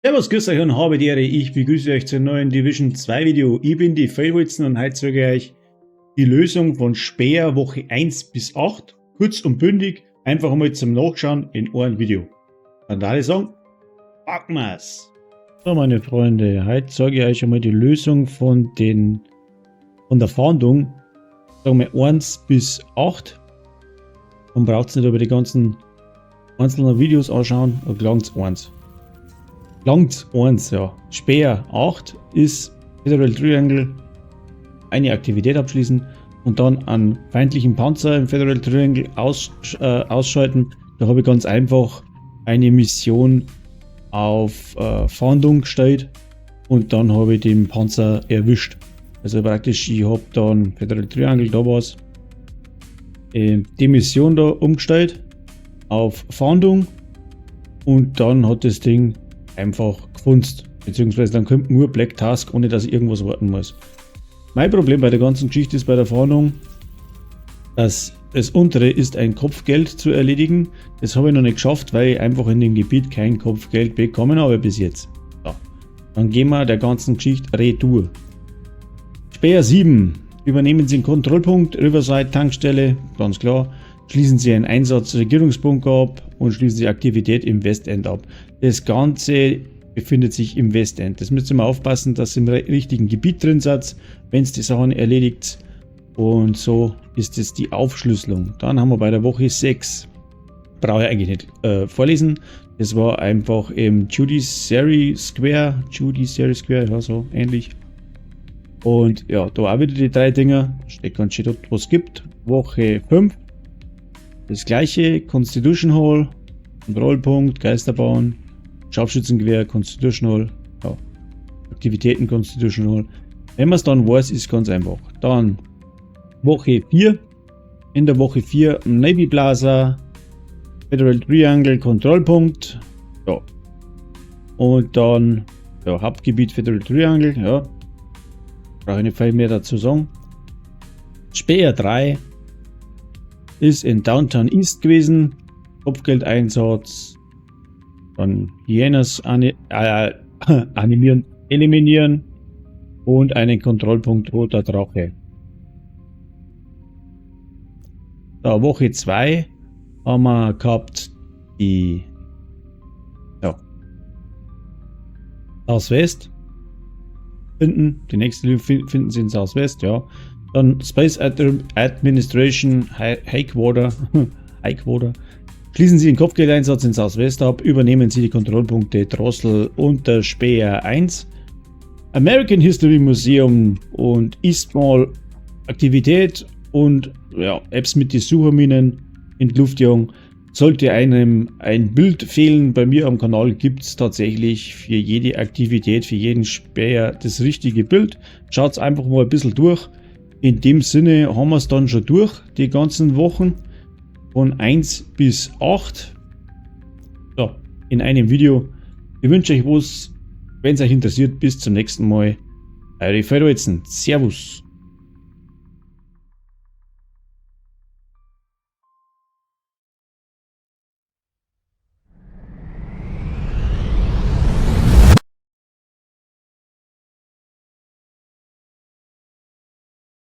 Servus, grüß euch und habe die Ehre. Ich begrüße euch zum neuen Division 2 Video. Ich bin die Feldholzen und heute zeige ich euch die Lösung von Späher Woche 1 bis 8. Kurz und bündig, einfach einmal zum Nachschauen in einem Video. Dann würde ich sagen, packen wir's! So, meine Freunde, heute zeige ich euch einmal die Lösung von der Fahndung, sagen wir 1 bis 8. Man braucht es nicht über die ganzen einzelnen Videos anschauen, da gelangt's 1. Langt 1, ja. Späher 8 ist Federal Triangle, eine Aktivität abschließen und dann einen feindlichen Panzer im Federal Triangle ausschalten. Da habe ich ganz einfach eine Mission auf Fahndung gestellt und dann habe ich den Panzer erwischt. Also praktisch, ich habe dann Federal Triangle, da war's, die Mission da umgestellt auf Fahndung und dann hat das Ding einfach gefunzt. Beziehungsweise dann kommt nur Black Tusk, ohne dass ich irgendwas warten muss. Mein Problem bei der ganzen Geschichte ist bei der Fahndung, dass das untere ist ein Kopfgeld zu erledigen. Das habe ich noch nicht geschafft, weil ich einfach in dem Gebiet kein Kopfgeld bekommen habe bis jetzt. So. Dann gehen wir der ganzen Geschichte retour. Späher 7. Übernehmen Sie den Kontrollpunkt, Riverside Tankstelle, ganz klar. Schließen Sie einen Einsatz Regierungsbunker ab und schließen Sie Aktivität im Westend ab. Das Ganze befindet sich im Westend. Das müsst ihr mal aufpassen, dass ihr im richtigen Gebiet drin seid, wenn es die Sachen erledigt. Und so ist es die Aufschlüsselung. Dann haben wir bei der Woche 6. Brauche ich eigentlich nicht vorlesen. Das war einfach im Judiciary Square. Judiciary Square, ja, so ähnlich. Und ja, da auch wieder die drei Dinger. Steht ganz schön dort, was es gibt. Woche 5. Das gleiche, Constitution Hall, Kontrollpunkt, Geisterbahn, Scharfschützengewehr, Constitution Hall, ja, Aktivitäten Constitution Hall. Wenn man es dann weiß, ist ganz einfach. Dann Woche 4. In der Woche 4 Navy Plaza, Federal Triangle, Kontrollpunkt. Ja. Und dann, ja, Hauptgebiet Federal Triangle, ja. Brauche ich nicht viel mehr dazu sagen. Späher 3 ist in Downtown East gewesen. Kopfgeldeinsatz. Dann Hyenas animieren, eliminieren und einen Kontrollpunkt Roter Drache. Da, Woche 2 haben wir gehabt die, ja, Southwest finden. Die nächste finden Sie in Southwest, ja. Dann Space Administration Headquarter. Headquarter. Schließen Sie den Kopfgeldeinsatz in Southwest ab, übernehmen Sie die Kontrollpunkte Drossel und der Späher 1. American History Museum und East Mall Aktivität und, ja, Apps mit die Sucherminen in die Luft jagen. Sollte einem ein Bild fehlen, bei mir am Kanal gibt es tatsächlich für jede Aktivität, für jeden Späher das richtige Bild. Schaut einfach mal ein bisschen durch. In dem Sinne haben wir es dann schon durch, die ganzen Wochen von 1 bis 8. So, in einem Video. Ich wünsche euch was, wenn es euch interessiert, bis zum nächsten Mal. Eure Feldholzen. Servus.